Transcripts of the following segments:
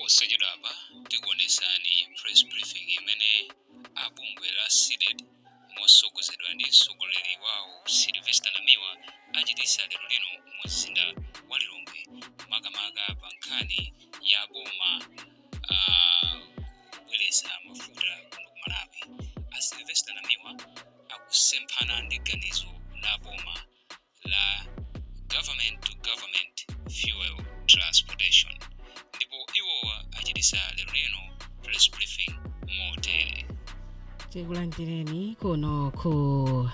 Posachedwapa tikuonesani press briefing imene a bungwe la Cdedi mosogozedwa ndi mtsogoleri wawo Sylvester Namiwa achitisa lero lino mu mzinda wa Lilongwe, makamaka pa nkhani ya boma kubweresa mafuta kuno ku Malawi. A Sylvester Namiwa akusemphana ndi ganizo la boma la government to government fuel transportation, ndipo iwowa achitisa lero lino press briefing motere. Tikulandireni kuno ku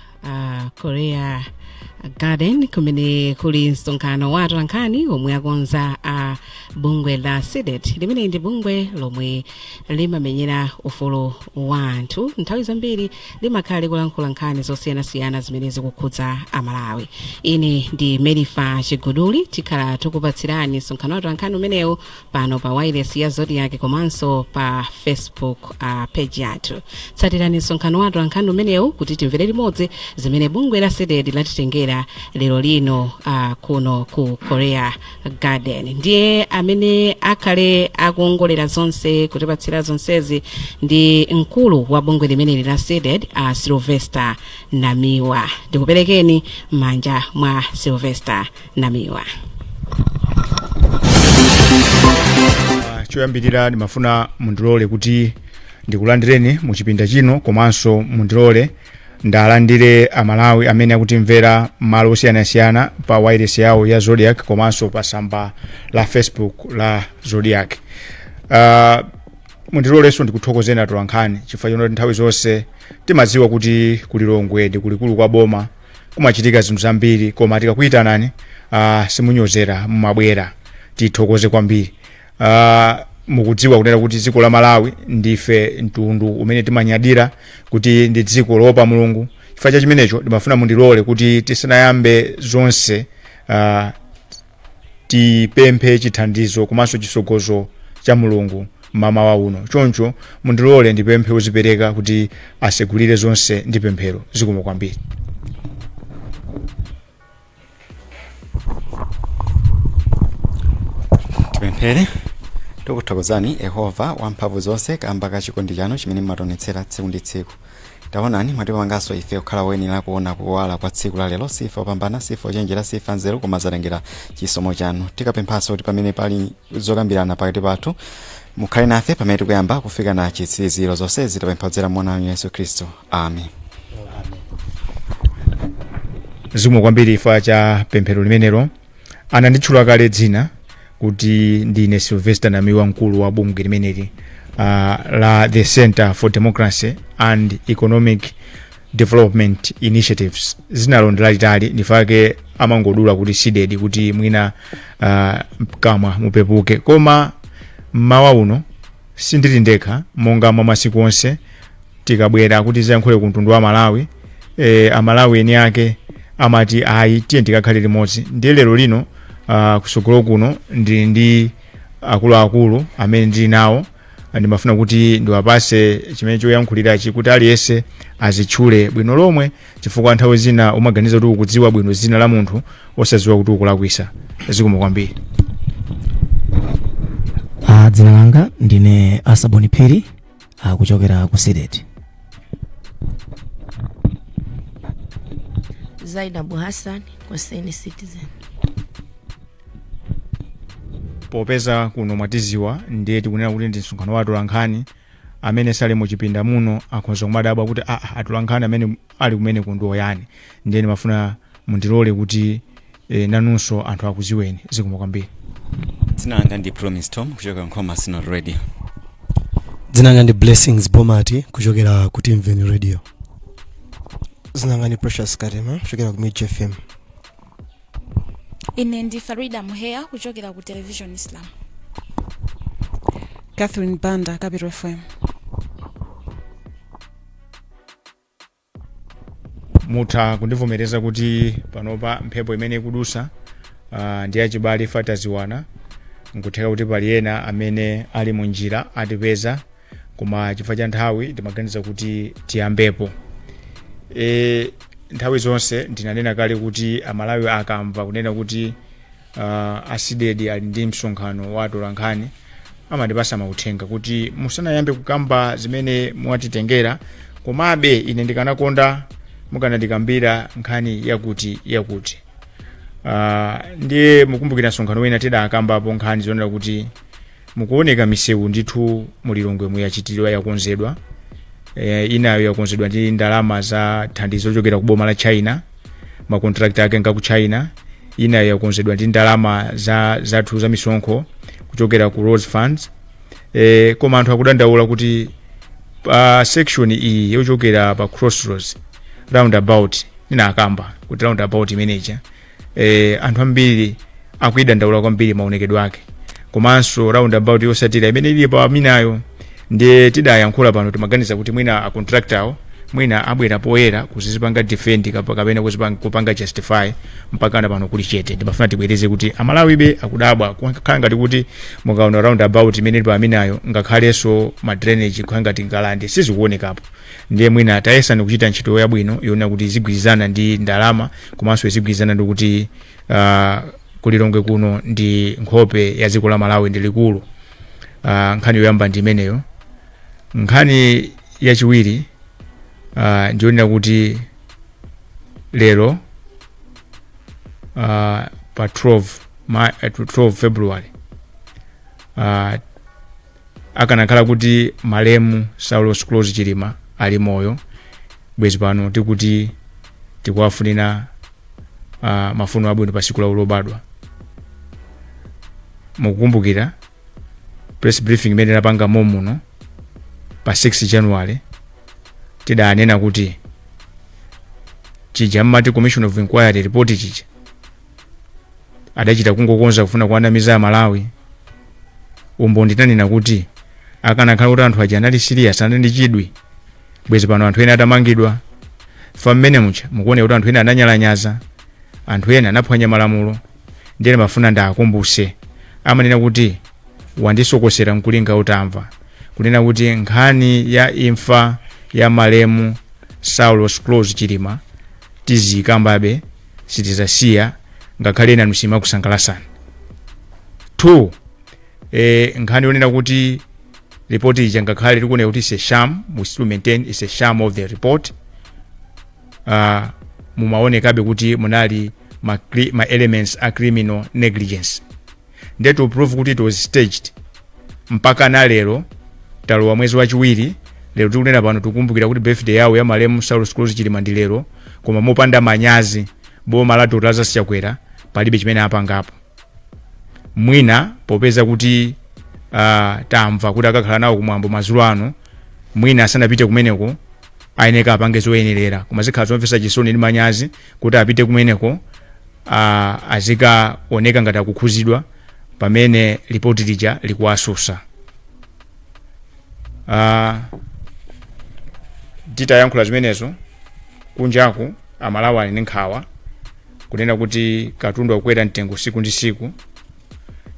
Korea Garden, kumene kuli msonkhano wa atolankhani omwe akonza a bungwe la CDEDI, limene ndi bungwe lomwe limamenyera ufulu wa anthu. Nthawi zambiri limakhala likulankhula nkhani zosiyanasiyana zimene zikukhudza Amalawi. Ine ndi Merifa Chiguduli. Tikhala tikupatsirani msonkhano wa atolankhani umenewu pano pa wireless ya Zodiak komanso pa Facebook page yathu. Tsatirani msonkhano wa atolankhani umenewu kuti timvere limodzi zimene bungwe la CDEDI latitengera lero lino kuno ku Korea Garden. Ndiye amene akhale akuongolera zonse, kutipatsira zonsezi, ndi mkulu wa bungwe limeneli la CDEDI, Sylvester Namiwa. Ndikuperekeni m'manja mwa Sylvester Namiwa. Choyambirira ndimafuna mundilole kuti ndikulandireni mu chipinda chino, komanso mundilole ndalandire Amalawi amene akutimvera malo osiyanasiyana pa wireless yawo ya Zodiak komanso pa tsamba la Facebook la Zodiak. Mundilolenso ndikuthokozeni atolankhani chifukwa chonoti nthawi zonse timadziwa kuti kulilongwe ndi kulikulu kwa boma, kumachitika zinthu zambiri, koma tikakuyitanani simunyozera, mumabwera. Tithokoze kwambiri. Mukudziwa kunena kuti dziko la Malawi ndife mtundu umene timanyadira kuti ndi dziko loopa Mulungu. Chifukwa cha chimenecho ndimafuna mundilole kuti tisanayambe zonse tipemphe chithandizo komanso chisogozo cha Mulungu mamawa uno. Choncho mundilole ndipemphe uzipereka kuti asegulire zonse ndi pemphero. Zikomo kwambiri. Tipemphere. Tikuthokozani, Yehova wamphamvu zonse, kamba ka chikondi chanu chimene mumationetsera tsiku ndi tsiku. Taonani, mwatipanganso ife kukhala woyenera kuona kuwala kwa tsiku la lero. Sife opambana, sife ochenjera, sife anzeru, koma zatengera chisomo chanu. Tikapemphanso kuti pamene pali zokambirana pakati pathu, mukhale nafe pamene tikuyamba kufika na chitsiriziro. Zonse zitapempha kudzera mwana wanu Yesu Khristu, amen. Zikomo kwambiri chifukwa cha pemphero limenelo. Ananditchula kale dzina kuti ndine Sylvester Namiwa, mkulu wa bungwe limeneli la the Center for Democracy and Economic Development Initiatives. Dzinalo ndi lalitali, ndifake amangodula kuti CDEDI kuti mwina mkamwa mupepuke. Koma mmawa uno sindili ndekha. Monga mwa masiku onse, tikabwera kuti tiyankhule ku mtundu wa Malawi, Amalawi eni ake amati ayi, tiye tikakhale limodzi. Ndiye lero lino kusogolo kuno ndili ndi akuluakulu amene ndili nawo. Ndimafuna kuti ndiwapase chimene choyankhulirachi kuti aliyense azitchule bwino lomwe, chifukwa nthawi zina umaganiza kuti ukudziwa bwino dzina la munthu osadziwa kuti ukulakwisa. Zikomo kwambiri. Dzina langa ndine Asaboni Phiri, kuchokera ku CDEDI. Zainabu Hassan, Concerned Citizen. Popeza kuno mwatiziwa, ndiye tikunena kuti ndi msonkhano wa atolankhani. Amene sali mu chipinda muno akhoza kumadabwa kuti atolankhani amene ali kumene ndi oyani. Ndiye ndimafuna mundilole kuti nanunso anthu akuziweni. Zikomo kwambiri. Dzina langa ndi Promise Tom, kuchokera Nkhoma Synod Radio. Dzina langa ndi Blessings Bomati, kuchokera ku Timveni Radio. Dzina langa ndi Precious Katema, kuchokera ku Mid FM. Ine ndi Farida Muheya, kuchokera ku Television Islam. Catherine Banda, Capital FM. Mutha kundivomereza kuti panopa mphepo imene ikudusa ndi yachibale, ife taziwana. Nkutheka kuti pali ena amene ali mu njira atipeza, koma chifukwa cha nthawi ndimaganiza kuti tiyambepo. Nthawi zonse ndinanena kale kuti Amalawi akamva kunena kuti a CDEDI ali ndi msonkhano wa atolankhani, Amandipasa mauthenga kuti musanayambe kukamba zimene mwatitengera, komabe ine ndikanakonda mukanandikambira nkhani yakuti yakuti. Ndiye mukumbukira msonkhano wina tidakambapo nkhani zonena kuti mukuoneka misewu ndithu mulilongwe muyachitidwa, yakonzedwa, inayo yakonzedwa ndi ndalama za thandizo lochokera ku boma la China, ma contract ake nga ku China, inayo yakonzedwa ndi ndalama za zathu za misonkho kuchokera ku Roads Funds. Koma anthu akudandaula kuti pa section iyi yochokera pa Crossroads roundabout, ninakamba kuti roundabout imeneja anthu ambiri akuidandaula kwambiri maonekedwe ake, komanso roundabout yosatira imene ili pa minayo. Ndiye tidayankhula pano, timaganiza kuti mwina a contractor mwina abwera poyera kuzizipanga defend kapena kupanga justify. Mpakana pano kuli chete. Ndimafuna tibwereze kuti Amalawibe akudabwa, kukhala ngati kuti mukaona roundabout imene ili pa minayo, ngakhalenso ma drainage, kukhala ngati ngalande sizikuonekapo. Ndiye mwina tayesani kuchita ntchito yabwino yona kuti izigwirizana ndi ndalama, komanso izigwirizana ndi kuti kulilongwe kuno ndi nkhope ya dziko la Malawi, ndi likulu. Nkhani yoyamba ndi imeneyo. Nkhani yachiwiri ndionera kuti lero pa 12 February, akanakhala kuti malemu Saulos Klaus Chilima ali moyo, bwezi pano tikuti tikuwafunira mafuno abwino pa tsiku lawo lobadwa. Mukukumbukira press briefing imene tinapanga momuno pa 6 January, tidanena kuti chija mmati Commission of Inquiry report chija adachita kungokonza kufuna kuwanamiza Amalawi. Umboni tinanena kuti akanakhala kuti anthu aja anali serious, anali ndi chidwi, bwezi pano anthu ena atamangidwa. Fa mmene mucha mukuoneka kuti anthu ena ananyalanyaza, anthu ena anaphwanya malamulo. Ndiye mafuna ndakumbuse, amanena kuti wandisokosera nkulinga utamva, kunena kuti nkhani ya imfa ya malemu Saulos Klaus Chilima tiziyikambabe, sitizasiya, ngakhale ena simakusangalasani. 2 nkhani yonena kuti report ija, ngakhale tikuoneka kuti is a sham, we still maintain is a sham of the report, mumaonekabe kuti munali ma elements a criminal negligence. Ndiye to prove kuti it was staged, mpaka na lero talowa mwezi wachiwiri, lero tikunena pano, tikukumbukira kuti birthday yawo ya malemu Saulos Klaus Chilima ndi lero, koma mopanda manyazi boma la Dr Lazarus Chakwera palibe chimene apangapo. Mwina popeza kuti tamva kuti akakhala nawo kumwambo madzulo ano, mwina asanapite kumeneko ayeneka apange zoyenerera, koma zikhala zomvetsa chisoni ndi manyazi kuti apite kumeneko azikaoneka ngati akukhuzidwa pamene ripoti lija likuwasusa. Titayankhula zimenezo, kunjaku Amalawi ali ndi nkhawa kunena kuti katundu akukwera mtengo siku ndi siku.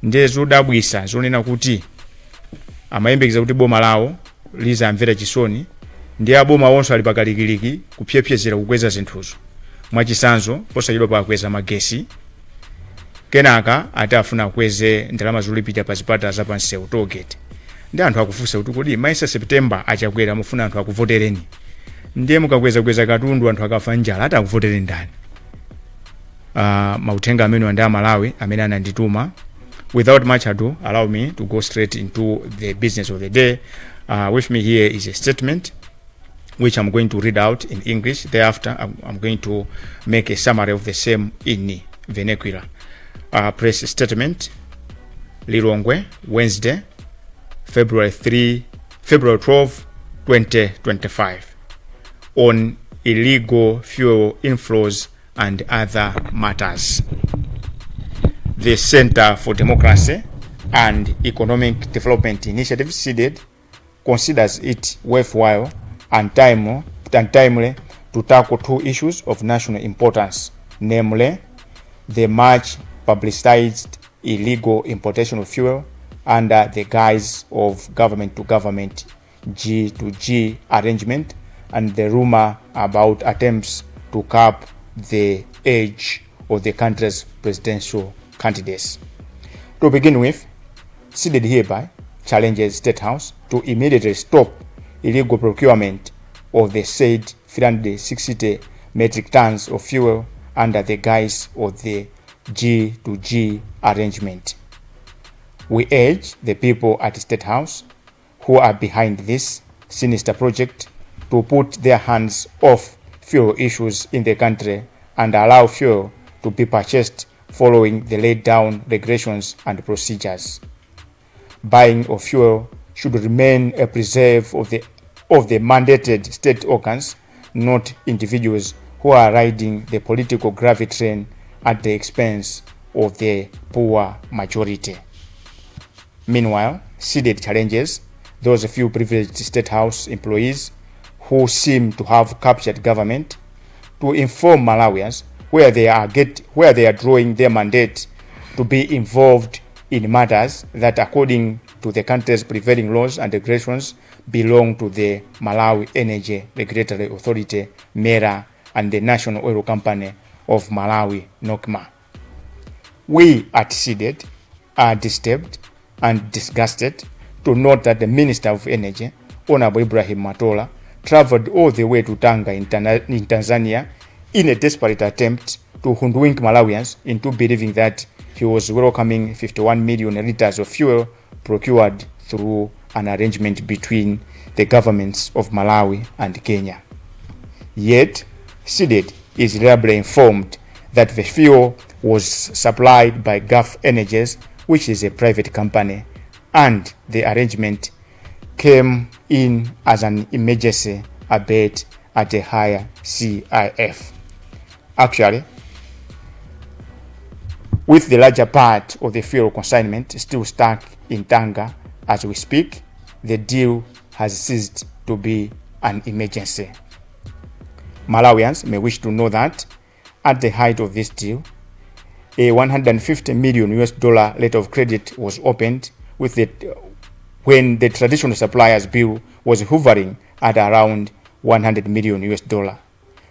Ndiye zodabwisa zonena kuti amayembekeza kuti boma lawo lizamvera chisoni, ndi aboma onse ali pakalikiliki kupyepyezera kukweza zinthuzo. Mwachisanzo, posachedwa pakweza magesi, kenaka ati afuna akweze ndalama zolipira pa zipata za pansewu, tollgate. Ndi anthu akufunsa kuti kodi maisa September achakwera mufuna anthu akuvotereni, ndiye mukakwezakweza katundu anthu akafa njala, ati akuvotereni ndani? Mauthenga amene ndi Amalawi amene anandituma. Without much ado, allow me to go straight into the business of the day. With me here is a statement which I'm going to read out in English. Thereafter, I'm going to make a summary of the same in vernacular. Press statement, Lilongwe, Wednesday, February 3, February 12, 2025, on illegal fuel inflows and other matters. The Center for Democracy and Economic Development Initiative, CDEDI, considers it worthwhile and timely to tackle two issues of national importance, namely the much publicized illegal importation of fuel under the guise of government to government, G to G arrangement, and the rumor about attempts to cap the age of the country's presidential candidates. To begin with, CDEDI hereby Challenges State House to immediately stop illegal procurement of the said 360 metric tons of fuel under the guise of the G2G arrangement. We urge the people at State House who are behind this sinister project to put their hands off fuel issues in the country and allow fuel to be purchased following the laid down regulations and procedures. Buying of fuel should remain a preserve of the mandated state organs, not individuals who are riding the political gravy train at the expense of the poor majority. Meanwhile, CDEDI challenges those few privileged State House employees who seem to have captured government to inform Malawians where they are drawing their mandate to be involved in matters that, according to the country's prevailing laws and regulations, belong to the Malawi Energy Regulatory Authority, MERA, and the National Oil Company of Malawi, NOCMA. We at CDEDI are disturbed and disgusted to note that the Minister of Energy, Honorable Ibrahim Matola, traveled all the way to Tanga in Tanzania in a desperate attempt to hoodwink Malawians into believing that he was welcoming 51 million liters of fuel procured through an arrangement between the governments of Malawi and Kenya. Yet, CDEDI is reliably informed that the fuel was supplied by Gulf Energies, which is a private company, and the arrangement came in as an emergency abate at a higher CIF. Actually, with the larger part of the fuel consignment still stuck in Tanga as we speak, the deal has ceased to be an emergency. Malawians may wish to know that at the height of this deal, a 150 million US dollar letter of credit was opened with the when the traditional suppliers bill was hovering at around 100 million US dollar.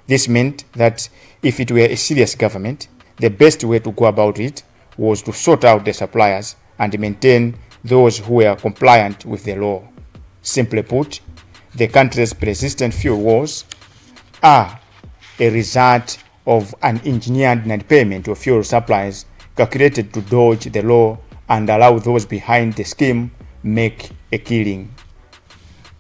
This meant that if it were a serious government, the best way to go about it was to sort out the suppliers and maintain those who were compliant with the law. Simply put, the country's persistent fuel wars are a result of an engineered non-payment of fuel supplies calculated to dodge the law and allow those behind the scheme make a killing.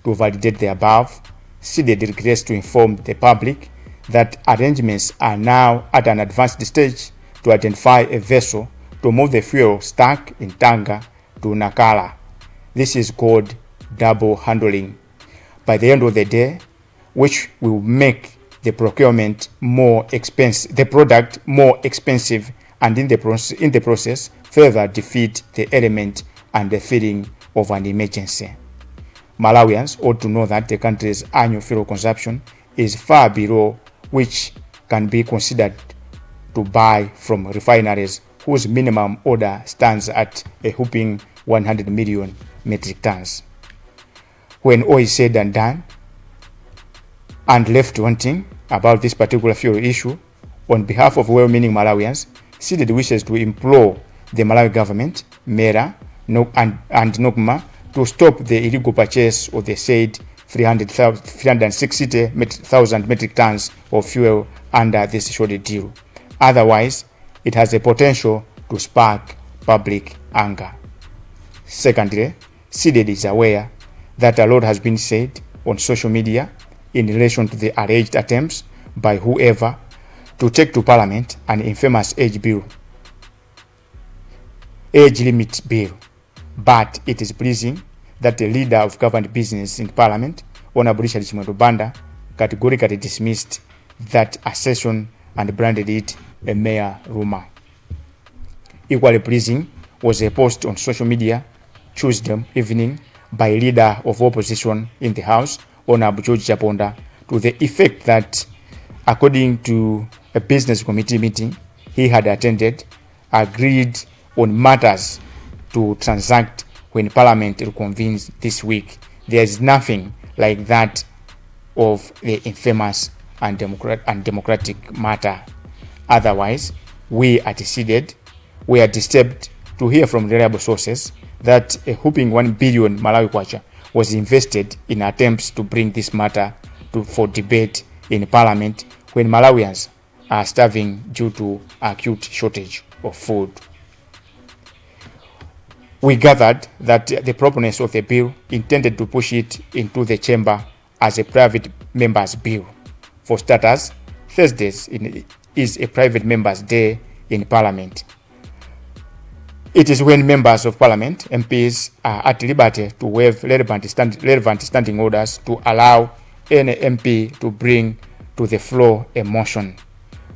To validate the above, CDEDI regrets to inform the public that arrangements are now at an advanced stage to identify a vessel to move the fuel stuck in Tanga to Nacala. This is called double handling. By the end of the day, which will make the procurement more expensive, the product more expensive, and in the process further defeat the element and the feeling of an emergency. Malawians ought to know that the country's annual fuel consumption is far below which can be considered to buy from refineries whose minimum order stands at a whopping 100 million metric tons. When all is said and done, and left wanting about this particular fuel issue, on behalf of well-meaning Malawians, CDEDI wishes to implore the Malawi government, MERA, and NOCMA to stop the illegal purchase of the said 360,000 metric tons of fuel under this shoddy deal. Otherwise, it has the potential to spark public anger. Secondly, CDEDI is aware that a lot has been said on social media in relation to the alleged attempts by whoever to take to Parliament an infamous age limit bill. But it is pleasing that the leader of government business in Parliament, Honorable Richard Chimwendo Banda, categorically dismissed that assertion and branded it a mere rumor. Equally pleasing was a post on social media Tuesday evening by leader of opposition in the House, Honorable George Chaponda, to the effect that, according to a business committee meeting he had attended, agreed on matters to transact when Parliament reconvenes this week. There is nothing like that of the infamous and undemocratic matter. Otherwise, we at CDEDI, we are disturbed to hear from reliable sources that that a whopping 1 billion Malawi kwacha was invested in attempts to bring this matter for debate in parliament when Malawians are starving due to acute shortage of food. We gathered that the proponents of the bill intended to push it into the chamber as a private member's bill. For starters, Thursdays is a private member's day in parliament. It is when members of parliament, MPs, are at liberty to waive relevant standing orders to allow any MP to bring to the floor a motion.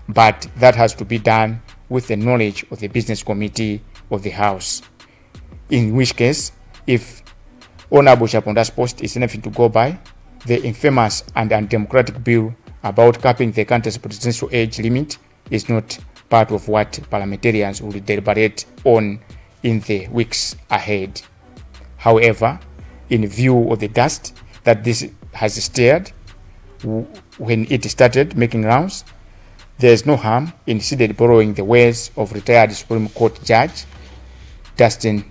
But that has to be done with the knowledge of the business committee of the House. In which case, if Honorable Chaponda's post is anything to go by, the infamous and undemocratic bill about capping the country's presidential age limit is not part of what parliamentarians will deliberate on in the weeks ahead. However, in view of the dust that this has stirred when it started making rounds, there is no harm in CDEDI borrowing the words of retired Supreme Court Judge Dustin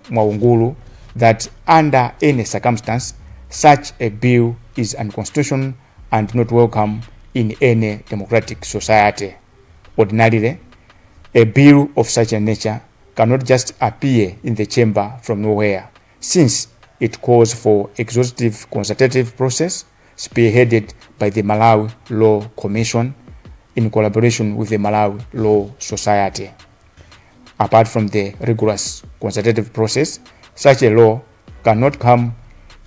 Mwaungulu that under any circumstance, such a bill is unconstitutional and not welcome in any democratic society. Ordinarily, a bill of such a nature cannot just appear in the chamber from nowhere, since it calls for exhaustive consultative process spearheaded by the Malawi Law Commission in collaboration with the Malawi Law Society. Apart from the rigorous consultative process, such a law cannot come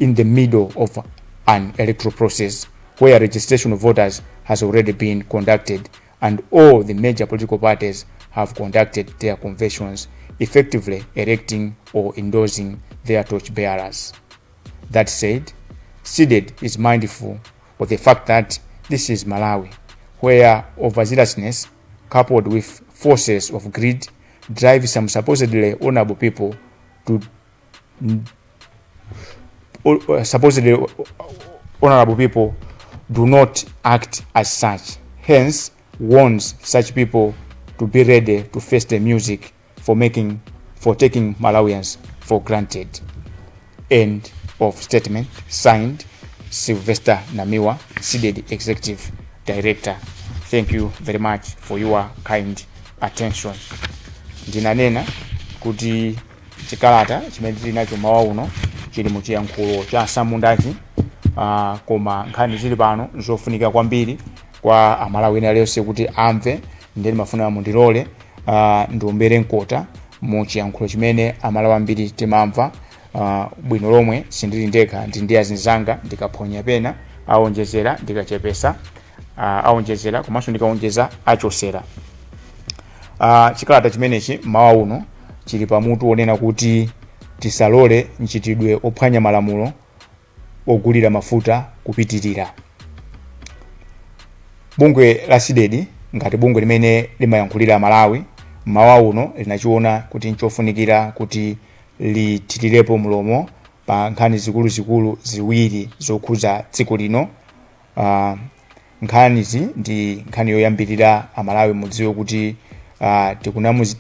in the middle of an electoral process where registration of voters has already been conducted and all the major political parties have conducted their conventions, effectively electing or endorsing their torchbearers. That said, CDEDI is mindful of the fact that this is Malawi, where overzealousness coupled with forces of greed drive some supposedly honorable people to supposedly honorable people do not act as such. Hence, warns such people to be ready to face the music for taking Malawians for granted. End of statement. Signed, Sylvester Namiwa, CDEDI Executive Director. Thank you very much for your kind attention. Ndinanena kuti chikalata chimene tili nacho mawa uno chili mu chiyankhulo cha samundachi, koma nkhani zili pano zofunika kwambiri kwa Amalawi ena aliyonse kuti amve, ndiye ndimafuna mundilole ndiombere mkota mu chiyankhulo chimene Amalawi ambiri timamva bwino lomwe. Sindili ndekha, ndi ndi azinzanga. Ndikaphonya pena aonjezera, ndikachepesa aonjezera, komanso ndikaonjeza achosera. Chikalata chimenechi mawa uno chili pamutu wonena kuti tisalole mchitidwe ophwanya malamulo ogulira mafuta kupitirira. Bungwe la CDEDI, ngati bungwe limene limayankhulira Malawi, mawa uno linachiona kuti nchofunikira kuti lithirirepo mlomo pa nkhani zikuluzikulu ziwiri zokhuza dziko lino. Nkhanizi ndi nkhani yoyambirira, Amalawi mudziwe kuti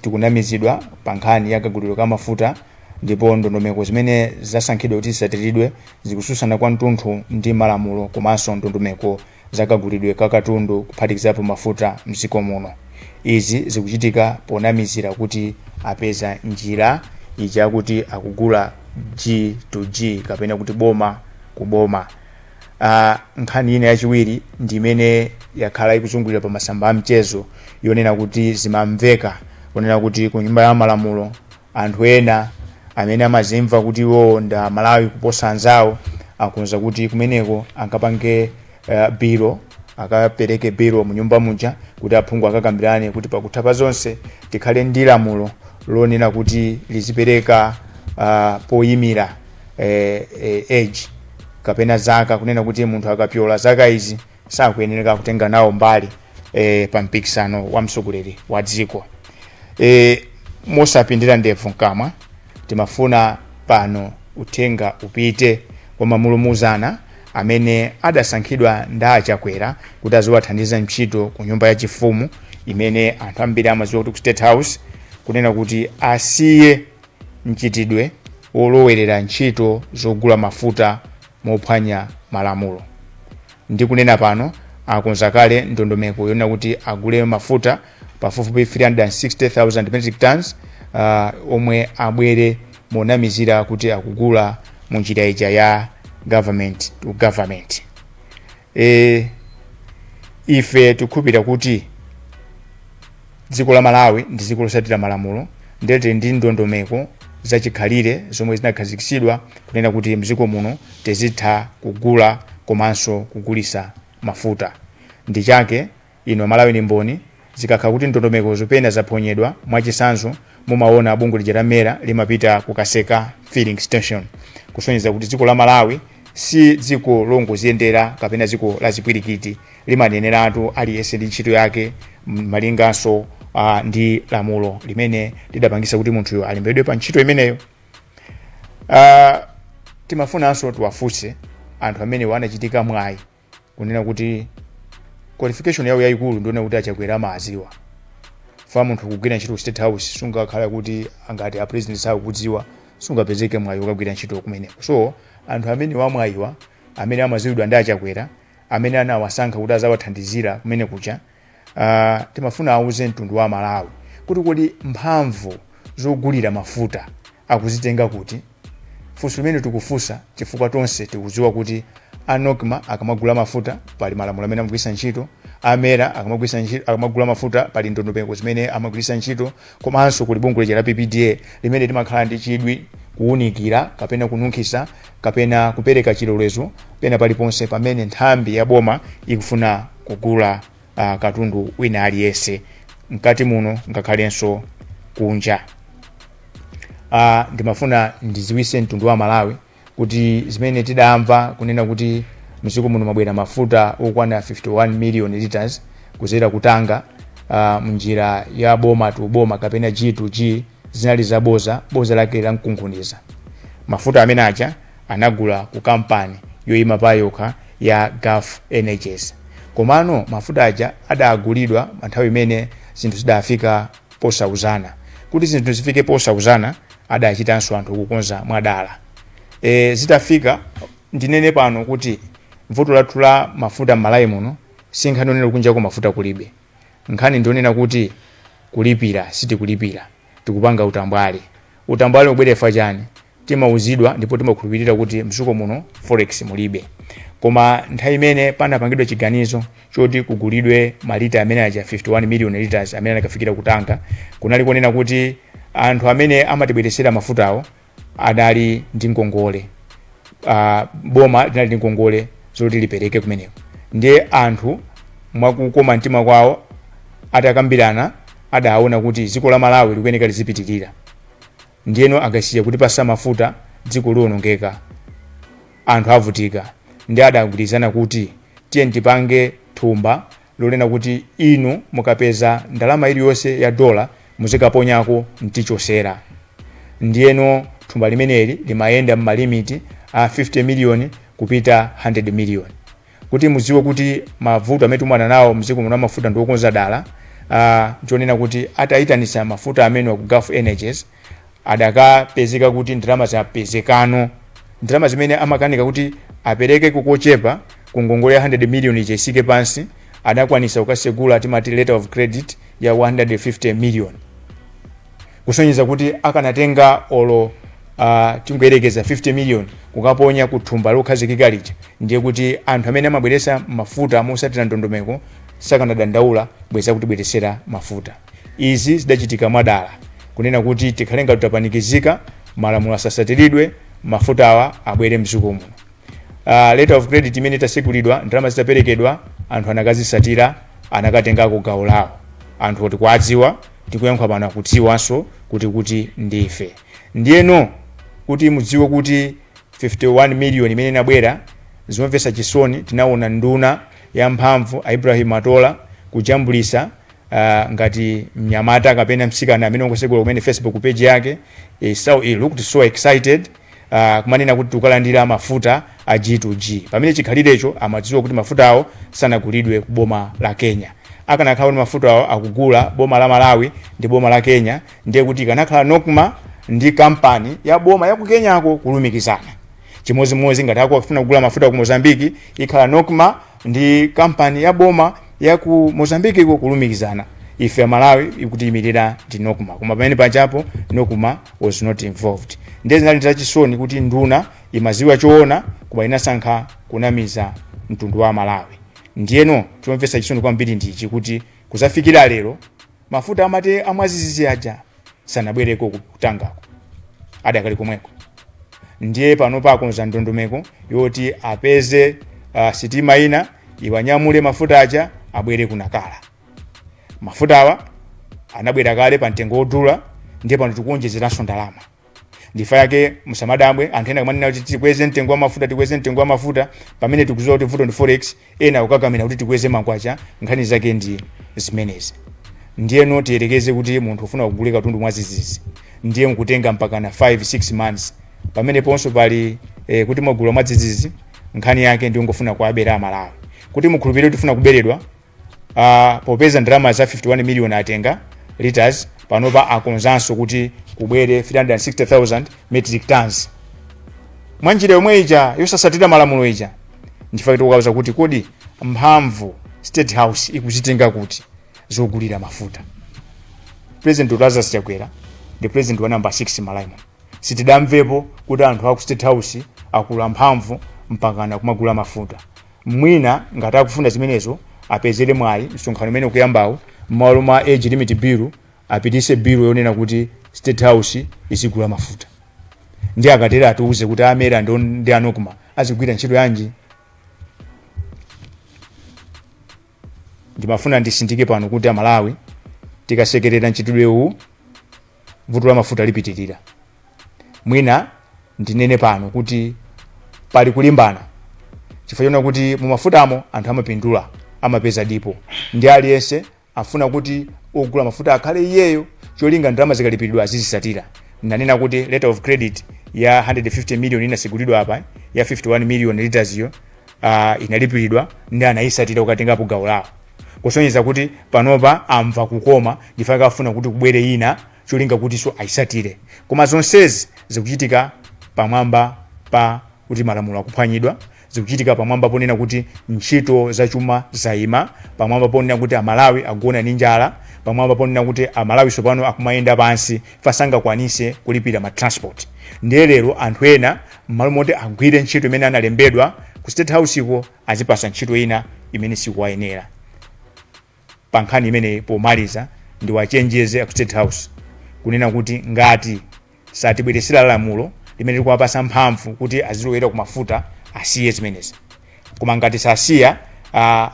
tikunamizidwa pa nkhani ya kagulidwe ka mafuta, ndipo ndondomeko zimene zasankhidwa kuti zisatiridwe zikususana kwathunthu ndi malamulo komanso ndondomeko za kagulidwe ka katundu, kuphatikizapo mafuta, mdziko muno. Izi zikuchitika ponamizira kuti apeza njira ija kuti akugula G to G, kapena kuti boma ku boma. Nkhani ina yachiwiri ndi imene yakhala ikuzungulira pa masamba a mchezo, yonena kuti zimamveka kunena kuti ku Nyumba ya Malamulo anthu ena amene amazimva kuti iwo ndi Amalawi kuposa anzawo akonza kuti kumeneko ankapange bilo, akapereke bilo mu nyumba muja kuti aphungu akakambirane kuti pakutha pa zonse tikhale ndi lamulo lonena kuti lizipereka poyimira age kapena zaka, kunena kuti munthu akapyola zaka izi sakuyenereka kutenga nawo mbali pa mpikisano wa mtsogoleri wa dziko. Mosapindira ndevu mkamwa, timafuna pano uthenga upite kwa mamulumuzana amene adasankhidwa ndi Achakwera kuti aziwathandiza ntchito ku nyumba yachifumu imene anthu ambiri amadziwa kuti ku State House, kunena kuti asiye mchitidwe wolowerera ntchito zogula mafuta mophwanya malamulo. Ndikunena pano akonza kale ndondomeko yonena kuti agule mafuta pafupifupi 360,000 metric tons omwe abwere monamizira kuti akugula munjira ija ya government to government. Ife tikukhulupirira kuti dziko la Malawi ndi dziko losatira malamulo, ndete ndi ndondomeko zachikhalire zomwe zinakhazikitsidwa kunena kuti mdziko muno tizitha kugula komanso kugulisa mafuta. Ndi chake ino Malawi ni mboni, zikakhala kuti ndondomeko zopena zaphonyedwa, mwachitsanzo mumaona bungwe lija la MERA limapita kukaseka filling station, kusonyeza kuti dziko la Malawi si dziko longoziyendera kapena dziko la zipwirikiti. Limaneneratu aliyense ndi ntchito yake malinganso ndi lamulo limene lidapangisa kuti munthuyo alembedwe pa ntchito imeneyo. Timafunanso tiwafunse anthu amene anachitika mwayi kunena kuti qualification yawo yayikulu ndiona kuti aChakwera amaziwa fa munthu kugwira ntchito ku State House, sungakhala kuti angati a president sakukudziwa, sungapezeke mwayi ukagwira ntchito kumeneko. So anthu amene wamwayiwa, amene amaziwidwa ndi aChakwera, amene anawasankha kuti azawathandizira kumene kucha, timafuna auze mtundu wa Malawi kuti kodi mphamvu zogulira mafuta akuzitenga kuti? Funso limene tikufunsa chifukwa tonse tikudziwa kuti a NOCMA akamagula mafuta pali malamulo amene amagwiritsa ntchito, a MERA akamagwiritsa ntchito, akamagula mafuta pali ndondomeko zimene amagwiritsa ntchito, komanso kuli bungwe lija la PPDA limene limakhala ndi chidwi kuwunikira kapena kununkhisa kapena kupereka chilolezo pena paliponse pamene nthambi ya boma ikufuna kugula katundu wina aliyense mkati muno ngakhalenso kunja. Ndimafuna ndiziwise mtundu wa Malawi kuti zimene tidamva kunena kuti mdziko muno mabwera mafuta okwana 51 million liters kuzera kutanga mnjira ya boma to boma kapena G to G zinali zaboza, boza lake la mkunkhuniza. Mafuta amene aja anagula ku kampani yoyima pa yokha ya Gulf Energies, komano mafuta aja adagulidwa pa nthawi imene zinthu zidafika posauzana. Kuti zinthu zifike posauzana adachitanso anthu kukonza mwadala. Zitafika, ndinene pano kuti vuto lathu la mafuta m'Malawi muno si nkhani yonena kunjako mafuta kulibe. Nkhani ndionena kuti kulipira sitikulipira, tikupanga utambwali. Utambwali ubwere fa chani? Timauzidwa ndipo timakhulupirira kuti mdziko muno forex mulibe, koma nthawi imene panapangidwa chiganizo choti kugulidwe malita amene aja 51 million liters amene anakafikira kutanga, kunali kunena kuti anthu amene amatibweresera mafutawo adali ndi ngongole, boma linali ndi ngongole zoti lipereke kumeneko. Ndiye anthu mwakukoma mtima kwawo atakambirana adaona kuti dziko la Malawi likuyeneka lizipitirira, ndiyeno akasiya kutipasa mafuta dziko liwonongeka, anthu avutika. Ndi adagwirizana kuti tiye tipange thumba lonena kuti inu mukapeza ndalama iliyonse ya dola muzikaponyako mtichosera. Ndiyeno thumba limeneli limayenda m'malimiti a 50 million kupita 100 million. Kuti mudziwe kuti mavuto amene tikumana nawo mdziko muno amafuta ndi okonza dala, nchonena kuti atayitanisa mafuta amene ku Gulf Energies adakapezeka kuti ndalama zapezekano, ndalama zimene amakanika kuti apereke kukochepa ku ngongole ya 100 million ija isike pansi, adakwanisa kukasegula timati letter of credit ya 150 million, kusonyeza kuti akanatenga olo tingoyerekeza 50 million kukaponya ku thumba lokhazikika lija, ndiye kuti anthu amene amabweresa mafuta mosatira ndondomeko sakanadandaula bweza kutibweresera mafuta. Izi zidachitika mwadala kunena kuti tikhale ngati tapanikizika, malamulo asasatiridwe, mafuta awa abwere mdziko muno. Letter of credit imene itasekulidwa, ndalama zitaperekedwa, anthu anakazisatira, anakatengako gawo lawo. Anthu oti kwadziwa tikuyankha pano akudziwanso kuti ndife. Ndiyeno kuti mudziwe kuti 51 million imene inabwera, zomvetsa chisoni, tinaona nduna ya mphamvu Ibrahim Matola kujambulisa ngati mnyamata kapena mtsikana amene wangosegula kumene Facebook page yake. So he looked so excited, kumanena kuti tikukalandira mafuta a G2G, pamene chikhalirecho amadziwa kuti mafuta awo sanagulidwe ku boma la Kenya. Akanakhala kuti mafuta awo akugula boma la Malawi ndi boma la Kenya, ndiye kuti ikanakhala NOCMA. ndi kampani ya boma ya ku Kenyako kulumikizana. Chimodzimodzi ngati akufuna kugula mafuta ku Mozambiki, ikhala NOCMA ndi kampani ya boma ya ku Mozambiki ko kulumikizana. Ife Amalawi ikutiyimirira ndi NOCMA, koma pamene pachapo NOCMA was not involved. Ndiye zinali zachisoni kuti nduna imaziwa choona koma inasankha kunamiza mtundu wa Malawi. Ndiyeno chomvetsa chisoni kwambiri ndichi kuti kuzafikira lero mafuta amati amwazizizi aja sanabwereko kutangako, adakali komweko. Ndiye pano pakonza ndondomeko yoti apeze sitima ina iwanyamule mafuta aja abwere kunakala. Mafuta awa anabwera kale pa mtengo wodula, ndiye pano tikuonjezeranso ndalama. Ndifa yake musamadabwe anthu ena kumanena kuti tikweze mtengo wa mafuta, tikweze mtengo wa mafuta, pamene tikuziwa kuti vuto ndi forex. Ena akukakamira kuti tikweze makwacha. Nkhani zake ndi zimenezi. Ndiyeno tiyerekeze kuti munthu ufuna kugula katundu mwazizizi, ndiye nkutenga mpakana 5 6 months, pamene ponso pali kuti mwagula mwadzidzidzi. Nkhani yake ndi ungofuna kuabera Amalawi kuti mukhulupirire kuti tifuna kuberedwa. Popeza ndalama za 51 million atenga liters, panopa akonzanso kuti kubwere 360,000 metric tons mwanjira yomwe ija yosasatira malamulo ija. Ndifake tikukauza kuti kodi mphamvu State House ikuzitenga kuti zogulira mafuta? President Lazarus Chakwera ndi president wa number 6 Malaimo. Sitidamvepo kuti anthu aku State House akula mphamvu mpakana kumagula mafuta. Mwina ngati akufuna zimenezo, apezere mwayi msonkhano umene ukuyambawu, m'malo mwa age limit bill apitise bill yonena kuti State House izigula mafuta. Ndi akatera atiuze kuti a MERA ndi a NOCMA azigwira ntchito yanji. Ndimafuna ndisindike pano kuti Amalawi, tikasekerera mchitidwe uwu, vuto la mafuta lipitirira. Mwina ndinene pano kuti pali kulimbana chifukwa chona kuti mumafutamo anthu amapindula, amapeza dipo, ndi aliyense afuna kuti ogula mafuta akhale iyeyo, cholinga ndalama zikalipiridwa azizisatira. Nanena kuti letter of credit ya 150 million inasigulidwa apa ya 51 million liters iyo inalipiridwa ndi anayisatira kukatengapo gawo lawo, kusonyeza kuti panopa amva kukoma. Ndifaka afuna kuti kubwere ina cholinga kuti so ayisatire. Koma zonsezi zikuchitika pamwamba pa kuti malamulo akuphwanyidwa, zikuchitika pamwamba ponena kuti ntchito zachuma zayima, pamwamba ponena kuti Amalawi agona ndi njala, pamwamba ponena kuti Amalawi tsopano akumayenda pansi fasangakwanise kulipira ma transport. Ndiye lero anthu ena m'malo moti agwire ntchito imene analembedwa ku State House iko, azipasa ntchito ina imene sikuwayenera. Pa nkhani imeneyi, pomaliza, ndiwachenjeze aku State House kunena kuti ngati satibweresera lamulo limene likuwapasa mphamvu kuti azilowera ku mafuta, asiye zimenezi. Koma ngati sasiya,